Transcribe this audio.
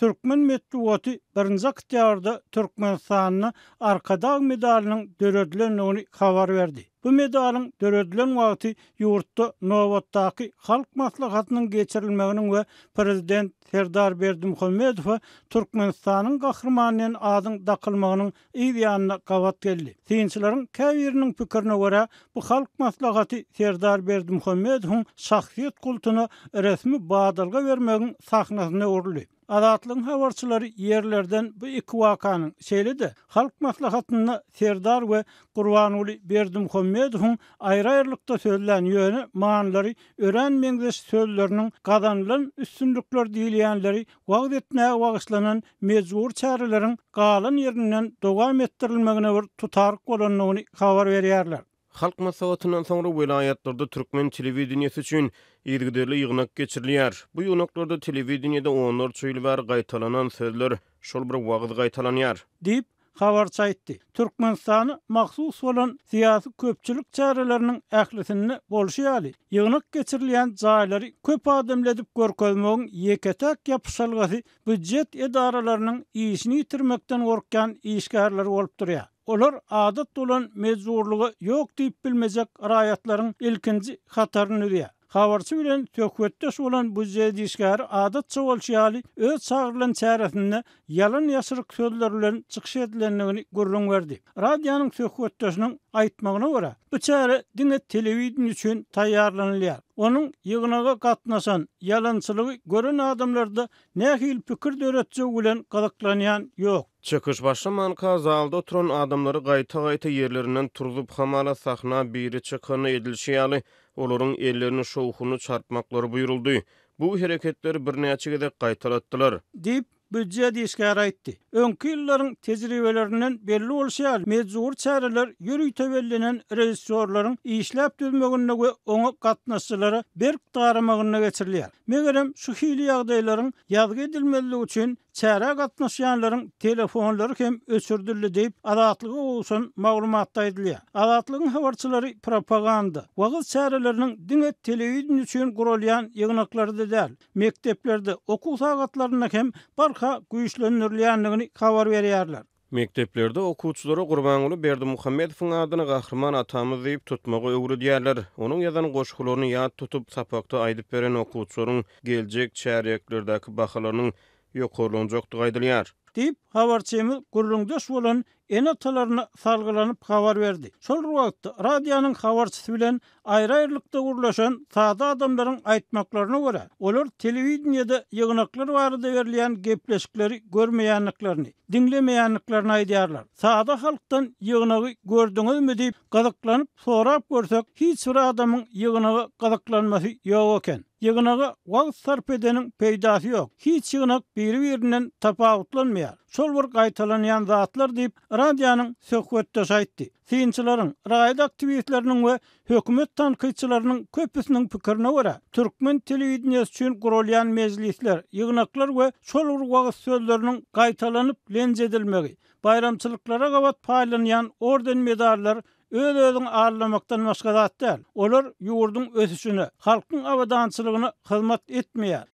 Türkmen metbugaty birinji oktýabrda Türkmenistanda Arkadag medalynyň döredilendigini habar berdi. Bu medalyň döredilen wagty ýurtda nobatdaky Halk Maslahatynyň geçirilmeginiň we prezident Serdar Berdimuhamedowa Türkmenistanyň Gahrymany diýen adyň dakylmagynyň yz ýanyna gabat geldi. Synçylaryň käbiriniň pikirine görä, bu Halk Maslahaty Serdar Berdimuhamedowyň şahsyýet kultuna resmi badalga bermegiň sahnasyna öwrüldi. Azatlygyň habarçylary ýerlerden bu iki wakanyň, şeýle-de Halk Maslahatynda Serdar we Gurbanguly Berdimuhamedowyň aýry-aýrylykda sözlän, ýöne manylary örän meňzeş sözleriniň gazanylan üstünlikler diýilýänleri wagyz etmäge bagyşlanan mejbury çäreleriň galan ýerinden dowam etdirilmegine bir tutaryk bolandygyny habar berýärler. Halk Maslahatyndan soňra welaýatlarda türkmen telewideniýesi üçin yzygiderli ýygnak geçirilýär. Bu ýygnaklarda telewideniýede onlarça ýyl bäri gaýtalanan sözler, şol bir wagyz gaýtalanýar. Diýip, habarçy aýtdy. Türkmenistana mahsus bolan syýasy-köpçülik çäreleriniň ählisinde bolşy ýaly, ýygnak geçirilýän jaýlary köp adamly edip görkezmegiň ýeke-täk ýapyşalgasy býujet edaralarynyň işini ýitirmekden gorkýan işgärleri bolup durýar. Olar adat bolan mejburlyga ýok diýip bilmejek raýatlaryň ilkinji hataryny düzýär. Habarçy bilen söhbetdeş bolan býujet işgäri adatça bolşy ýaly öz çagyrylan çäresinde ýalan-ýaşryk sözler bilen çykyş edilendigini gürrüň berdi. Radionyň söhbetdeşiniň aýtmagyna görä, bu çäre diňe telewideniýe üçin taýýarlanylýar. Onuň ýygnaga gatnaşan, ýalançylygy gören adamlarda nähili pikir döretjegi bilen gyzyklanýan ýok. Çykyş başlamanka zalda oturan adamlary gaýta-gaýta ýerlerinden turzup, hamala sahna biri çykanda edilişi ýaly, olaryň ellerini şowhunly çarpmaklary buýruldy. Bu hereketleri birnäçe gezek gaýtalatdylar. Diýip, býujet işgäri aýtdy. Öňki ýyllaryň tejribelerinden belli bolşy ýaly, mejbury çäreler ýörite bellenen režissýorlaryň işläp düzmeginde we oňa gatnaşyjylara berk daramagynda geçirilýär. Megerem, şu hili ýagdaýlaryň ýazgy edilmezligi üçin Çärä gatnaşýanlaryň telefonlary hem öçürdildi diýip, Azatlyga gowşan maglumatda aýdylýar. Azatlygyň habarçylary propaganda, wagyz çäreleriniň diňe telewideniýe üçin guralýan ýygnaklarda däl, mekdeplerde, okuw sagatlarynda hem barha güýçlendirilýändigini habar berýärler. Mekdeplerde okuwçylara Gurbanguly Berdimuhamedowyň adyny Gahryman atamyz diýip tutmagy öwredýärler. Onuň ýazan goşgularyny ýat tutup, sapakda aýdyp beren okuwçylaryň geljek çärýeklerdäki bahalarynyň ýokarlanjakdygy aýdylýar. Diýip, habarçymyz gürrüňdeş bolan ene-atalaryna salgylanyp habar berdi. Şol bir wagtda, radionyň habarçysy bilen Aýry-aýrylykda gürleşen sada adamlaryň aýtmaklaryna görä, olar telewideniýede ýygnaklar barada berilýän gepleşikleri görmeýändiklerini, diňlemeýändiklerini aýdýarlar. Sada halkdan ýygnagy gördüňizmi diýip, gyzyklanyp sorap görsek, hiç bir adamyň ýygnaga gyzyklanmasy ýok eken. Ýygnaga wagt sarp edeniň peýdasy ýok. Hiç ýygnak biri-birinden tapawutlanmaýar. Şol bir gaýtalanýan zatlar diýip, radionyň söhbetdeşi aýtdy. Synçylaryň, raýat aktiwistleriniň we hökümet tankytçylarynyň köpüsiniň pikirine görä, türkmen telewideniýesi üçin guralýan mejlisler, ýygnaklar we şol bir wagyz sözleriniň gaýtalanyp lenç edilmegi, baýramçylyklara gabat paýlanýan orden-medallar öz-özüňi aldamakdan başga zat däl. Olar ýurduň ösüşine, halkyň abadançylygyna hyzmat etmeýär.